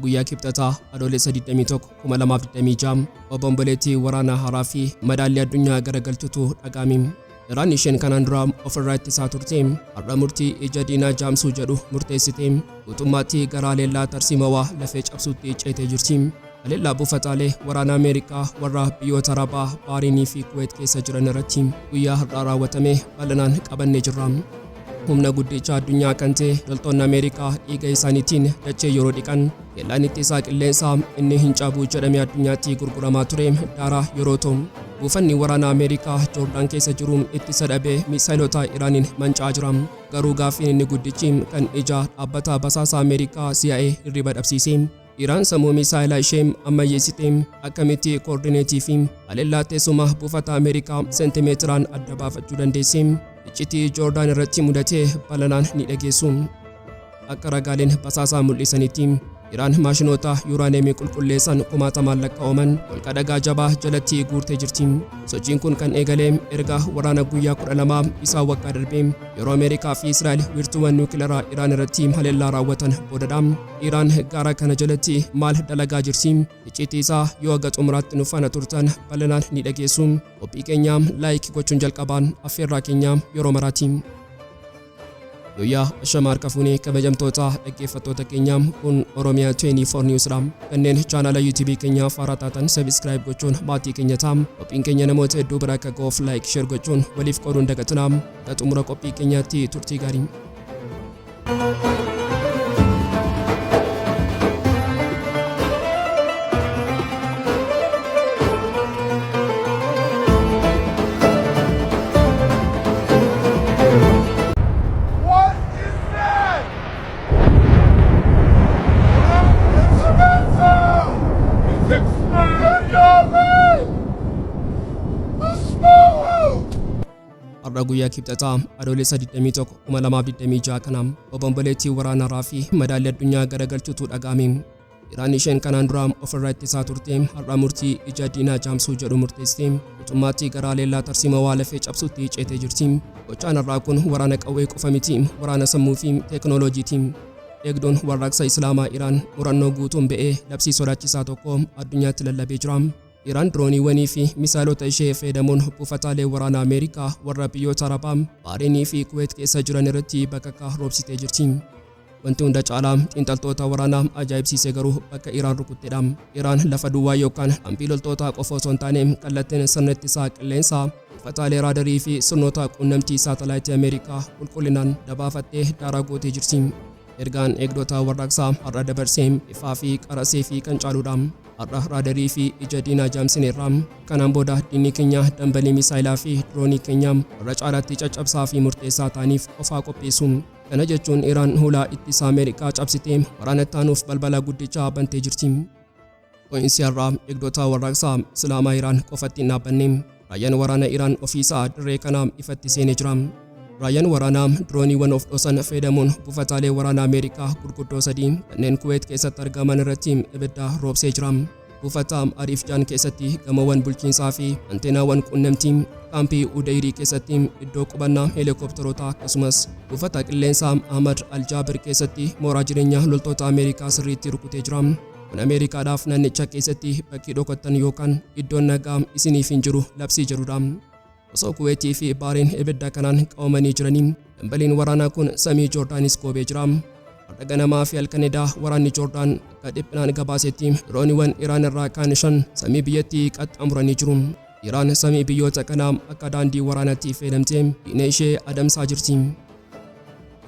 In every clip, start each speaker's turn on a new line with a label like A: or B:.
A: Guyyaa Kibxataa Adoolessa 21, 2026 obomboleettii waraanaa haaraa fi madaallii addunyaa garagalchutu dhaga'ame. Iraan isheen kanaan dura ofirraa ittisaa turte har'a murtii ija diinaa jaamsuu jedhu murteessite guutummaatti gara haleellaa tarsiimawaa lafee cabsuutti ceetee jirti. Haleellaa buufataalee waraana Ameerikaa warra biyyoota Arabaa Baariinii fi Kuweet keessa jiran irratti guyyaa har'aa raawwatame bal'inaan qabannee jirra. Humna guddicha addunyaa kan ta'e loltoonni Ameerikaa dhiiga isaaniitiin dachee yeroo dhiqan, kellaan ittisaa qilleensaa inni hin cabu jedhamee addunyaatti gurguramaa ture daaraa yeroo ta'u, buufanni waraana Ameerikaa Joordaan keessa jiru ittisa dhabee misaayilota Iraaniin manca'aa jira. Garuu gaaffiin inni guddichi kan ija dhaabbata basaasa Ameerikaa CIA hirriba dhabsiise, Iraan sammuu misaayilaa ishee ammayyeessite akkamitti koordineetii fi haleellaa teessuma buufata Ameerikaa seentimeetiraan adda baafachuu dandeesse? Iccitii Joordaan irratti mudate bal'inaan ni dhageessu. Akka ragaaleen basaasaa mul'isanitti, Iraan maashinoota yuuraaneemii qulqulleessan kumaatamaan lakkaa'aman holqa dhagaa jabaa jalatti guurtee jirti. Sochiin kun kan eegale erga waraana guyyaa 12 isaa waggaa darbee yeroo Ameerikaa fi Israa'el wiirtuuwwan niwukilaraa Iraan irratti haleellaa raawwatan boodadha. Iraan gaara kana jalatti maal dalagaa jirti? Icciitii isaa yoo haga xumuraatti nu faana turtan bal'inaan ni dhageessu. Qophii keenya like gochuun jalqabaan affeerraa keenya yeroo maraati. Yooyyaa, ashama harka fuunee, kabajamtoota dhaggeeffattoota keenya, kun Oromiyaa 24 News dha. Kanneen chaanaala YouTube keenya faaraa taatan subscribe gochuun maatii keenya ta'a. Qophiin keenya namoota hedduu bira akka ga'uuf like, share gochuun waliif qooduun dagatinaa. Hanga xumura qophii keenyaatti turtii gaarii.
B: What is that? It's a missile! It's exploding! The smoke!
A: Har'a guyyaa Kibxataa Adoolessa 21, 2026 kana obomboleettii waraanaa fi madaalli addunyaa garagalchutu dhaga'ame. Iraan isheen kanaan dura ofirraa ittisaa turte har'a murtii ija diinaa jaamsuu jedhu murteessite guutummaatti gara haleellaa tarsiimawaa lafee cabsuutti ceetee jirti. Gochaan har'aa kun waraana qawwee qofa miti, waraana sammuu fi teeknooloojiiti. Eegduun Warraaqsa Islaamaa Iraan murannoo guutuun ba'ee labsii sodaachisaa tokko addunyaatti lallabee jira. Iraan dirooniiwwanii fi misaayilota ishee fayyadamuun buufataalee waraana Ameerikaa warra biyyoota Arabaa Baariinii fi Kuweet keessa jiran irratti bakakkaa roobsitee jirti. Wanti hunda caalaa xiinxaltoota waraanaa ajaa'ibsiise garuu bakka Iraan rukuttedha. Iraan lafa duwwaa yookaan kaampii loltootaa qofa osoo hin taane kallattiin sirna ittisaa qilleensaa, buufataalee raadarii fi sirnoota quunnamtii saatalaayitii Ameerikaa qulqullinaan dabaafattee daaraa gootee jirti. Ergaan Eegdota Warraaqsaa har'a dabarse ifaa fi qara seefii kan caaludha. Har'a raadarii fi ija diinaa jaamsineerra. Kanaan booda diinni keenya dambalii misaayilaa fi diroonii keenya warra caalaatti caccabsaa fi murteessaa ta'aniif of haa qopheessu. Kana jechuun Iraan hulaa ittisa Ameerikaa cabsitee waraana itti aanuuf balbala guddicha bantee jirti. Dho'insi har'aa Eegdota Warraaqsaa Islaamaa Iraan qofatti hin dhaabbanne. Raayyaan waraana Iraan ofiisaa dirree kana ifatti seenee jira. Raayyaan waraanaa dirooniiwwan of dhosan fayyadamuun buufataalee waraana Ameerikaa gurguddoo sadii kanneen Kuweet keessatti argaman irratti ibidda roobsee jira. Buufata Ariifjaan keessatti gamoowwan bulchiinsaa fi anteenaawwan quunnamtii, kaampii Udayrii keessatti iddoo qubannaa heelikooptarootaa, akkasumas buufata qilleensaa Ahmad Al-Jaabir keessatti mooraa jireenyaa loltoota Ameerikaa sirriitti rukutee jira. Kun Ameerikaadhaaf naannicha keessatti bakki dhokattan yookaan iddoon nagaa isiniif hin jiru labsii jedhudha. Osoo Kuweetii fi Baariin ibidda kanaan qabamanii jiranii, dambaliin waraanaa kun samii Joordaanis goobee jira. Har'a ganamaa fi halkan edaa waraanni Joordaan akka dhiphinaan gabaasetti dirooniiwwan Iraan irraa ka'an shan samii biyyattii qaxxaamuranii jiru. Iraan samii biyyoota kanaa akka daandii waraanaatti fayyadamtee diina ishee adamsaa jirti.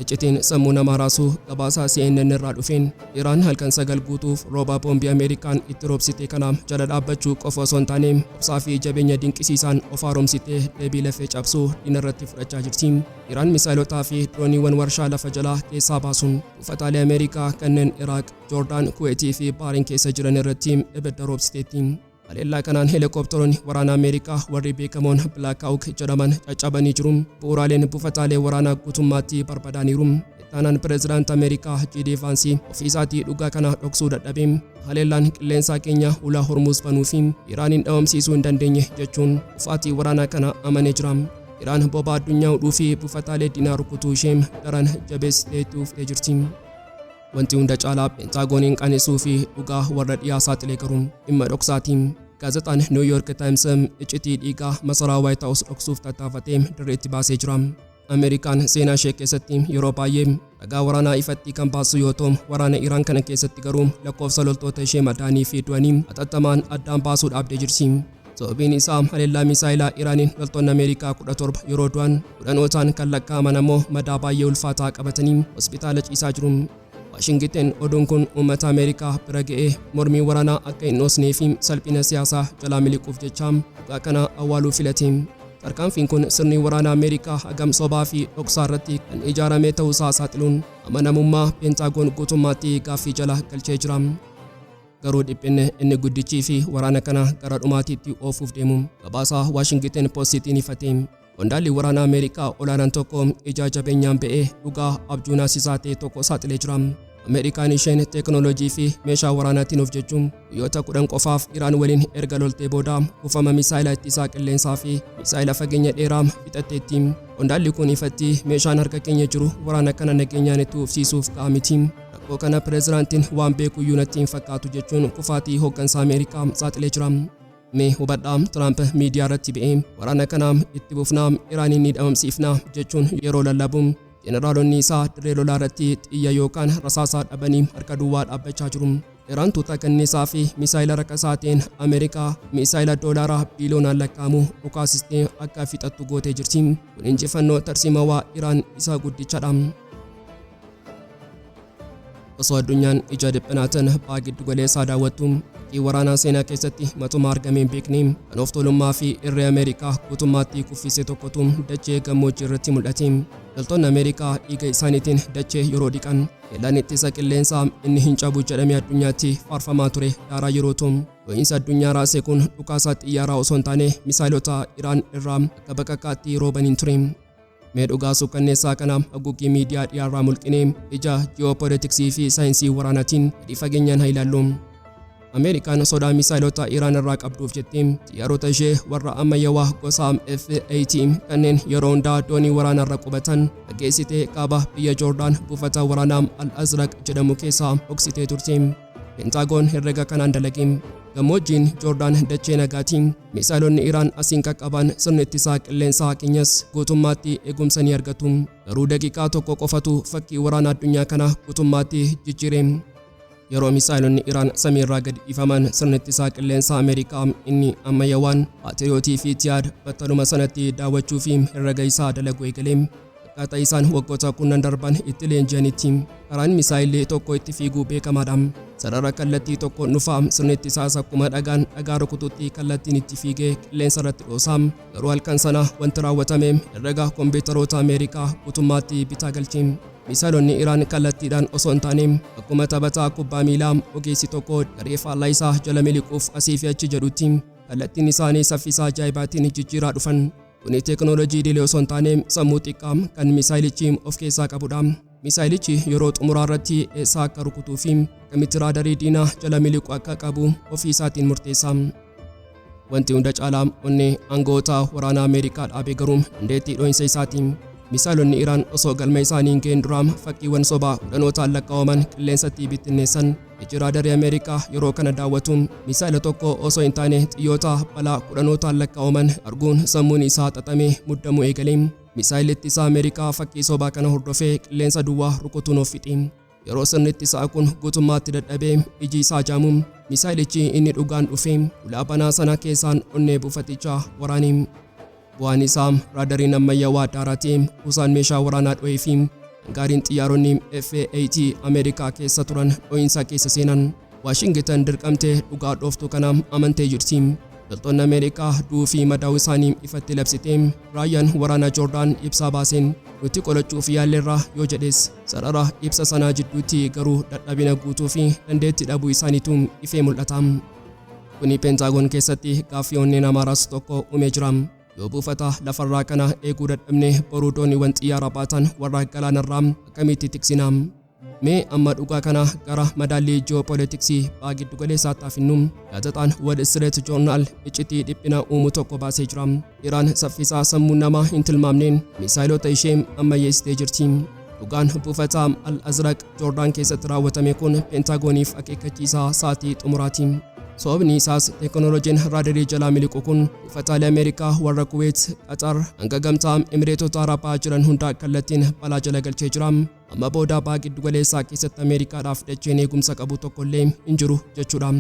A: Iccitiin sammuu namaa raasu gabaasaa CNN irraa dhufeen Iraan halkan 9 guutuuf rooba boombii Ameerikaan itti roobsite kana jala dhaabbachuu qofa osoo hin taane obsaa fi jabeenya dinqisiisaan of haaromsitee deebii lafee cabsu diina irratti fudhachaa jirti. Iraan misaayilotaa fi dirooniiwwan warshaa lafa jalaa keessaa baasuun buufataalee Ameerikaa kanneen Iraaq, Joordaan, Kuweetii fi Baariin keessa jiran irratti ibidda roobsiteetti. Haleellaa kanaan heelikooptaroonni waraana Ameerikaa warri beekamoon Black Hawk jedhaman caccabanii jiru. Bu'uuraaleen buufataalee waraanaa guutummaatti barbadaaniiru. Ittaanaan Pireezidaant Ameerikaa J.D. Vaansii ofiisaatii dhugaa kana dhoksuu dadhabe. Haleellaan qilleensaa keenya hulaa Hormuuz banuu fi Iraaniin dhabamsiisuu hin dandeenye jechuun kufaatii waraanaa kana amanee jira. Iraan boba'aa addunyaa hudhuu fi buufataalee diinaa rukutuu ishee daran jabeessitee itti fuftee jirti. Wanti hunda caalaa Peentagooniin qanesuu fi dhugaa warra dhiyaa saaxilee garuu dhimma dhoksaati. Gaazexaan New York Times iccitii dhiigaa masaraa White House dhoksuuf tattaafatee dirreetti baasee jira. Ameerikaan seenaa ishee keessatti yeroo baay'ee ragaa waraanaa ifatti kan baasu yoo ta'u, waraana Iraan kana keessatti garuu lakkoofsa loltoota ishee madaanii fi du'anii hatattamaan addaan baasuu dhaabdee jirti. Sababiin isaa haleellaa misaayilaa Iraaniin loltoonni Ameerikaa 17 yeroo du'an, kudhanootaan kan lakkaa'aman ammoo madaa baay'ee ulfaataa qabatanii hospitaala ciisaa jiru. Waashingiten oduun kun uummata Ameerikaa bira ga'ee mormii waraanaa akka hin dhoosnee fi salphina siyaasaa jalaa miliquuf jecha dhugaa kana awwaaluu filate. Tarkaanfiin kun sirni waraana Ameerikaa hagam sobaa fi dhoksaa irratti kan ijaarame ta'uusaa saaxiluun amanamummaa Peentaagoon guutummaatti gaaffii jala galchee jira. Garuu dhiphinni inni guddichii fi waraana kana gara dhumaatiitti oofuuf deemu gabaasaa Waashingiten Postiitiin ifate. Qondaalli waraana Ameerikaa olaanaan tokko ija jabeenyaan ba'ee dhugaa abjuu naasisaa ta'e tokko saaxilee jira. Ameerikaan isheen teekinooloojii fi meeshaa waraanaatiin of jechuun guyyoota 10 qofaaf Iraan waliin erga loltee booda kuufama misaayila ittisaa qilleensaa fi misaayila fageenya dheeraa fixatteetti. Qondaalli kun ifatti, "Meeshaan harka keenya jiru waraana kana nageenyaan itti fufsiisuuf ga'a miti. Rakkoo kana pireezidaantiin waan beekuyyuu natti hin fakkaatu," jechuun kufaatii hooggansa Ameerikaa saaxilee jira. Mee hubadhaa, Tiraamp miidiyaa irratti ba'ee "Waraana kana itti fufnaa, Iraaniin ni dhabamsiifnaa" jechuun yeroo lallabu, jeneraalonni isaa dirree lolaa irratti xiyya yookaan rasaasaa dhabanii harka duwwaa dhaabbachaa jiru. Iraan tuuta kanniisaa fi misaayila rakasaa ta'een Ameerikaa misaayila doolaaraa biiliyoonaan lakkaa'amu dhukaasistee akka fixattu gootee jirti. Kun injifannoo tarsiimawaa Iraan isa guddichadha. Osoo addunyaan ija dhiphinaatiin baha giddu galeessaa daawwattu, fakkii waraanaa seenaa keessatti matuma argamee hin beekne kan of tuulummaa fi irree Ameerikaa guutummaatti kuffise tokkotu dachee gammoojjii irratti mul'ate. Loltoonni Ameerikaa dhiiga isaaniitiin dachee yeroo dhiqan, keellaan ittisa qilleensaa inni hin cabu jedhamee addunyaatti faarfamaa ture daaraa yeroo ta'u, dho'iinsa addunyaa raase kun dhukaasaa xiyyaaraa osoo hin taane misaayilota Iraan irraa akka baqaqaatti roobaniin ture. Mee dhugaa suukkanneessaa kana haguuggii miidiyaa dhiyaarraa mulqinee ija ji'oopolitiksii fi saayinsii waraanaatiin gadi fageenyaan haa ilaallu. Ameerikaan sodaa misaayilota Iraan irraa qabduuf jettee xiyyaarota ishee warra ammayyawaa gosa F-18 kanneen yeroo hundaa doonii waraanarra qubatan fageessitee kaaba biyya Joordaan buufata waraanaa Al-Azraq jedhamu keessaa dhoksitee turte. Pentaagoon herrega kanaan dalage. Gammoojjiin Joordaan dachee nagaati. Misaayilonni Iraan asiin qaqqaban sirni ittisaa qilleensaa keenyas guutummaatti eegumsa ni argatu. Garuu daqiiqaa tokko qofatu fakkii waraana addunyaa kana guutummaatti jijjiire. Yeroo misaayilonni Iraan samiirraa gadi dhiifaman, sirni ittisaa qilleensaa Ameerikaa inni ammayyawaan Paatiriyootii fi Tiyaad battaluma sanatti daawwachuu fi herrega isaa dalaguu eegale. Akkaataa isaan waggoota kurnan darban itti leenji'anitti karaan misaayilli tokko itti fiiguu beekamaadha. Sarara kallattii tokkoon dhufa, sirni ittisaas akkuma dhagaan dhagaa rukututti kallattiin itti fiigee qilleensa irratti dhoosa. Garuu halkan sana wanti raawwatame herrega kompiitaroota Ameerikaa guutummaatti bitaa galche. Misaayilonni Iraan kallattiidhaan osoo hin taane akkuma taphataa kubbaa miilaa ogeessi tokko garee faallaa isaa jala miliquuf asii fi achi jedhutti kallattiin isaanii saffisa ajaa'ibaatiin jijjiiraa dhufan. Kuni teekinooloojii idilee osoo hin taane sammuu xiqqaa kan misaayilichi of keessaa qabudha. Misaayilichi yeroo xumuraa irratti eessa akka rukutuu fi akkamitti raadarii diinaa jala miliqu akka qabu ofii isaatiin murteessa. Wanti hunda caalaa onnee aangawoota waraanaa Ameerikaa dhaabe garuu dandeettii dho'insa isaati. Misaayilonni Iraan osoo galma isaanii hin ga'in duraa fakkiiwwan sobaa kudhanootaan lakkaa'aman qilleensatti bittinneessan. Iji raadarii Ameerikaa yeroo kana daawwatu misaayila tokko osoo hin taane xiyyoota balaa kudhanootaan lakkaa'aman arguun sammuun isaa xaxamee muddamuu eegale. Misaayilli ittisaa Ameerikaa fakkii sobaa kana hordofee qilleensa duwwaa rukutuun of fixe. Yeroo sirni ittisaa kun guutummaatti dadhabee iji isaa jaamu, misaayilichi inni dhugaan dhufe ulaa banaa sana keessaan onnee buufatichaa waraane. Bu'aan isaa raadariin ammayyawaa daaratee, kuusaan meeshaa waraanaa dho'ee fi hangaariin xiyyaaronni F-80 Ameerikaa keessa turan dho'iinsa keessa seenan. Waashingitan dirqamtee dhugaa dhooftuu kana amantee jirti. Loltoonni Ameerikaa du'uu fi madaa'uu isaanii ifatti labsite. Raayyaan waraanaa Joordaan ibsaa baaseen "Nuti qolachuuf yaalleerra" yoo jedhes, sarara ibsa sanaa jidduutti garuu dadhabina guutuu fi dandeettii dhabuu isaaniitu ifee mul'ata. Kuni Pentaagoon keessatti gaaffii onnee namaa raasu tokko uumee jira. Yoo buufata lafarraa kana eeguu dadhabne, boruu dooniiwwan xiyyaara baatan warra galaanarraa akkamitti tiksina? Mee amma dhugaa kana gara madaallii ji'oopolitiksii baha giddu galeessaatti haa finnu. Gaazexaan Wall Street Journal iccitii dhiphina uumu tokko baasee jira. Iraan saffisa sammuun namaa hin tilmaamneen misaayilota ishee ammayyeessitee jirti. Dhugaan buufata Al-Azraq Joordaan keessatti raawwatame kun Peentagooniif akeekkachiisaa sa'aatii xumuraati. Sababni isaas teekinooloojiin raadarii jalaa miliqu kun buufataalee Ameerikaa warra Kuweet, Qatar hanga gamtaa Emireetota Arabaa jiran hunda kallattiin balaa jala galchee jira. Amma booda baha giddu galeessaa keessatti Ameerikaadhaaf dacheen eegumsa qabu tokkollee hin jiru jechuudha.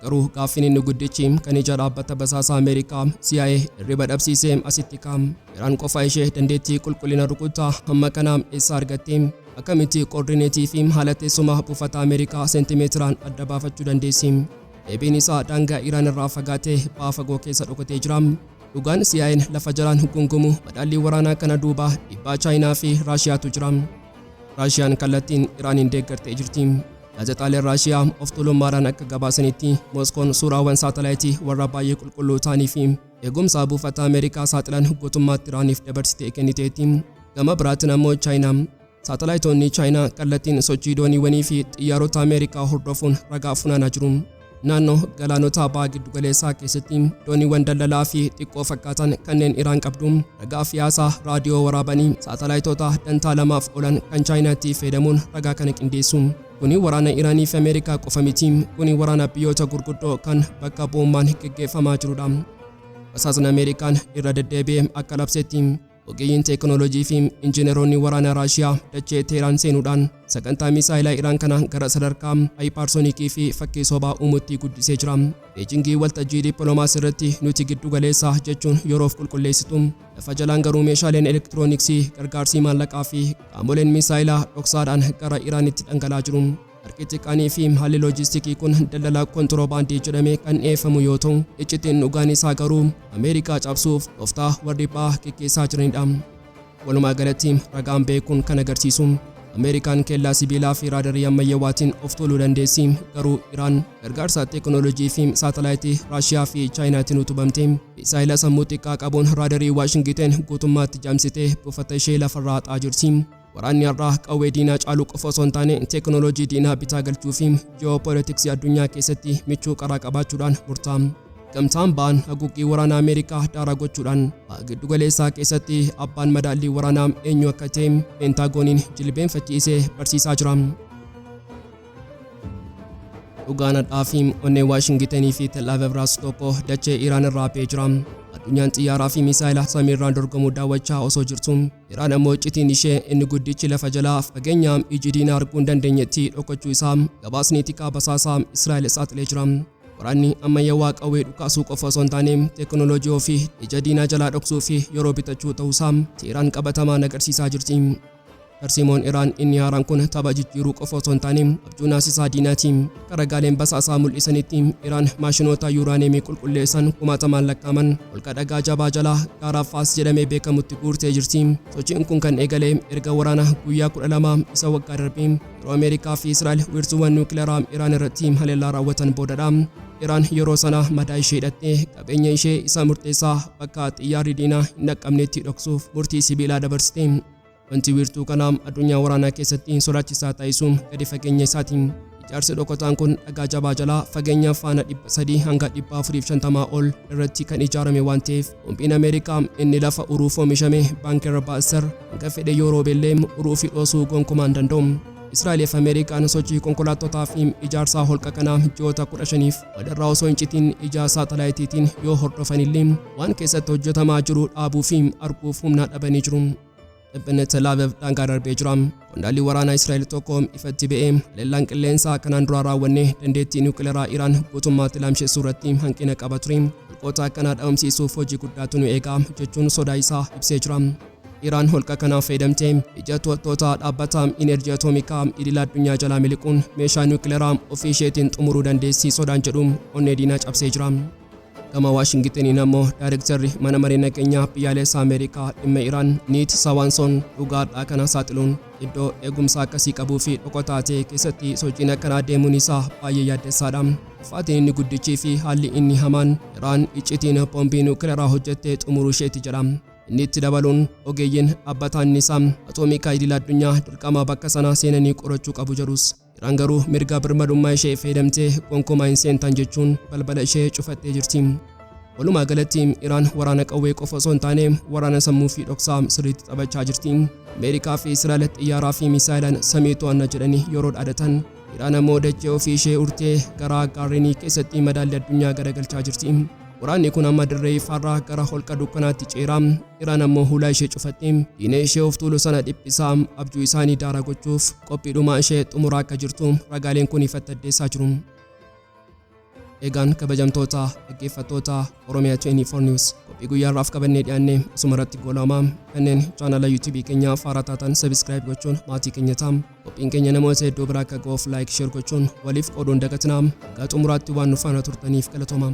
A: Garuu gaaffiin inni guddichi kan ija dhaabbata basaasaa Ameerikaa CIA hirriba dhabsiisee asitti kaa'am. Iraan qofa ishee dandeettii qulqullina rukuttaa hamma kanaa eessaa argatte? Akkamitti koordineetii fi haala teessuma buufata Ameerikaa seentimeetiraan adda baafachuu dandeessi? Deebiin isaa daangaa Iraan irraa fagaatee baha fagoo keessa dhokatee jira. Dhugaan CIA'n lafa jalaan gungumu madaallii waraanaa kana duuba dhiibbaa Chaayinaa fi Raashiyaatu jira. Raashiyaan kallattiin Iraaniin deeggartee jirti. Gaazexaaleen Raashiyaa of tuulummaadhaan akka gabaasanitti Mooskoon suuraawwan saatalaayitii warra baay'ee qulqulluu ta'anii fi eegumsa buufata Ameerikaa saaxilan guutummaatti Iraaniif dabarsitee kenniteetti. Gama biraatiin ammoo Chaayinaa saatalaayitoonni Chaayinaa kallattiin sochii dooniiwwanii fi xiyyaarota Ameerikaa hordofuun ragaa funaanaa jiru. Naannoo galaanota baha giddugaleessaa keessatti dooniiwwan daldalaa fi xiqqoo fakkaatan kanneen Iraan qabdu ragaa fi haasaa raadiyoo waraabanii saatalaayitoota dantaa lamaaf oolan kan Chaayinaatti fayyadamuun ragaa kana qindeessu. Kuni waraana Iraanii fi Ameerikaa qofa miti. Kuni waraana biyyoota gurguddoo kan bakka bu'ummaan geggeeffamaa jirudha. Basaasni Ameerikaan irra deddeebi'ee akka labsetti ogeeyyiin teekinooloojii fi injineroonni waraana Raashiyaa dachee Teheraan seenuudhaan sagantaa misaayilaa Iraan kana gara sadarkaa haayipaarsoonikii fi fakkii sobaa uumutti guddisee jira. Beejingii waltajjii dippiloomaasii irratti nuti giddu galeessa jechuun yeroof qulqulleessitu. Lafa jalaan garuu meeshaaleen elektirooniksii, gargaarsi maallaqaa fi qaamoleen misaayilaa dhoksaadhaan gara Iraanitti dhangala'aa jiru. Harki xiqqaanii fi haalli loojistikii kun daldala kontiroobaandii jedhamee kan dhiyeeffamu yoo ta'u, iccitiin dhugaan isaa garuu Ameerikaa cabsuuf tooftaa warri bahaa geggeessaa jiranidha. Walumaa galatti ragaan beekuun kan agarsiisu Ameerikaan kellaa sibiilaa fi raadarii ammayyaawaatiin of tuuluu dandeessi, garuu Iraan gargaarsa teekinooloojii fi saatalaayitii Raashiyaa fi Chaayinaatiin utubamte misaayila sammuu xiqqaa qabuun raadarii Waashingiten guutummaatti jaamsitee buufata ishee lafarraa haxaa jirti. Waraanni har'aa qawwee diinaa caaluu qofa osoo hin taane teekinooloojii diinaa bitaa galchuu fi ji'oopoolitiksii addunyaa keessatti michuu qaraa qabaachuudhaan murtaa'a. Gamtaan ba'an haguuggii waraanaa Ameerikaa daaraa gochuudhaan baha giddu galeessaa keessatti abbaan madaallii waraanaa eenyu akka ta'e Peentagooniin jilbeenfachiisee barsiisaa jira. Dhugaan hadhaa fi onnee Waashingitenii fi Tel Aviv raasu tokko dachee Iraan irraa ba'ee jira. Addunyaan xiyyaaraa fi misaayila samiirraan dorgomuu daawwachaa osoo jirtu Iraan ammoo iccitiin ishee inni guddichi lafa jalaa fageenya iji diinaa arguu hin dandeenyetti dhokachuu isaa gabaasni tikaa basaasaa Israa'el saaxilee jira. Waraanni ammayyaawaa qawwee dhukaasuu qofa osoo hin taane teekinooloojii ofii ija diinaa jalaa dhoksuu fi yeroo bitachuu ta'uusaa Teheraan qabatamaan agarsiisaa jirti. Tarsiimoon Iraan inni haaraan kun tapha jijjiiruu qofa osoo hin taane abjuu naasisaa diinaati. Akka ragaaleen basaasaa mul'isanitti Iraan maashinoota yuuraaneemii qulqulleessan kumaatamaan lakkaa'aman holqa dhagaa jabaa jalaa gaara Faas jedhamee beekamutti guurtee jirti. Sochiin kun kan eegale erga waraana guyyaa 12 isa waggaa darbee yeroo Ameerikaa fi Israa'el wiirtuuwwan niwukilaraa Iraan irratti haleellaa raawwatan boodadha. Iraan yeroo sana madaa ishee hidhattee qabeenya ishee isa murteessaa bakka xiyyaarri diinaa hin dhaqqabnetti dhoksuuf murtii sibiilaa dabarsite. Wanti wiirtuu kana addunyaa waraanaa keessatti sodaachisaa taasisu gadi fageenya isaati. Ijaarsi dhokataan kun dhagaa jabaa jalaa fageenya faana 300 hanga 450 ol irratti kan ijaarame waan ta'eef boombiin Ameerikaa inni lafa uruuf oomishame Bunker Buster hanga fedhe yoo roobellee uruu fi dhoosuu gonkumaa hin danda'u. Israa'el fi Ameerikaan sochii konkolaattotaa fi ijaarsaa holqa kanaa ji'oota 15f walirraa osoo hin citin ija saatalaayitiitiin yoo hordofanillee waan keessatti hojjetamaa jiru dhaabuu fi arguuf humna dhabanii jiru. Dhiphinni Tel Aviv daangaa darbee jira. Qondaalli waraanaa Israa'el tokko ifatti ba'ee haleellaan qilleensaa kanaan dura raawwanne dandeettii niwukilaraa Iraan guutummaatti laamshessuu irratti hanqina qaba ture. Holqoota akkanaa dhabamsiisuuf hojii guddaatu nu eega jechuun sodaa isaa ibsee jira. Iraan holqa kanaan fayyadamtee ija to'attoota dhaabbata inerjii atoomikaa idil addunyaa jalaa miliquun meeshaa niwukilaraa ofii isheetiin xumuruu dandeessi sodaan jedhu onnee diinaa cabsee jira. Gama Waashingiteniin ammoo daayirektarri mana maree nageenyaa biyyaalessaa Ameerikaa dhimma Iraan Niit Sawaansoon dhugaadhaa kana saaxiluun iddoo eegumsa akkasii qabuu fi dhokataa ta'e keessatti sochiin akkanaa deemuun isaa baay'ee yaaddessaadha. Kufaatiin inni guddichii fi haalli inni hamaan Iraan iccitiin boombii niwukilaraa hojjettee xumuruu isheeti jedha. Inni itti dabaluun ogeeyyiin dhaabbata anniisaa atoomikaa idil addunyaa dirqama bakka sana seenanii qorachuu qabu jedhus. Iraan garuu mirga birmadummaa ishee fayyadamtee gonkumaa hin seentan jechuun balbala ishee cufattee jirti. Walumaa galatti Iraan waraana qawwee qofa osoo hin taane waraana sammuu fi dhoksaa sirriitti taphachaa jirti. Ameerikaa fi Israa'el xiyyaaraa fi misaayilaan samii to'anna jedhanii yeroo dhaadatan, Iraan ammoo dachee ofii ishee urtee garaa gaarrenii keessatti madaalli addunyaa garagalchaa jirti. Waraanni kun amma dirree ifaarraa gara holqa dukkanaatti ceera. Iraan ammoo hulaa ishee cufatte diina ishee of tuulu sana dhiphisaa abjuu isaanii daara gochuuf qophiidhuma ishee xumuraa akka jirtu ragaaleen kun ifatti addeessaa jiru. Egaan kabajamtoota dhaggeeffattoota Oromiyaa 24 News, qophii guyyaa har'aaf qabannee dhiyaanne asuma irratti goolabama. Kanneen chaanala YouTube keenyaa haaraa taatan subscribe gochuun maatii keenya ta'aa. Qophiin keenya namoota hedduu biraa akka ga'uuf like, share gochuun waliif qooduun dagatinaa. Hanga xumuraatti waan nu faana turtaniif galatoomaa.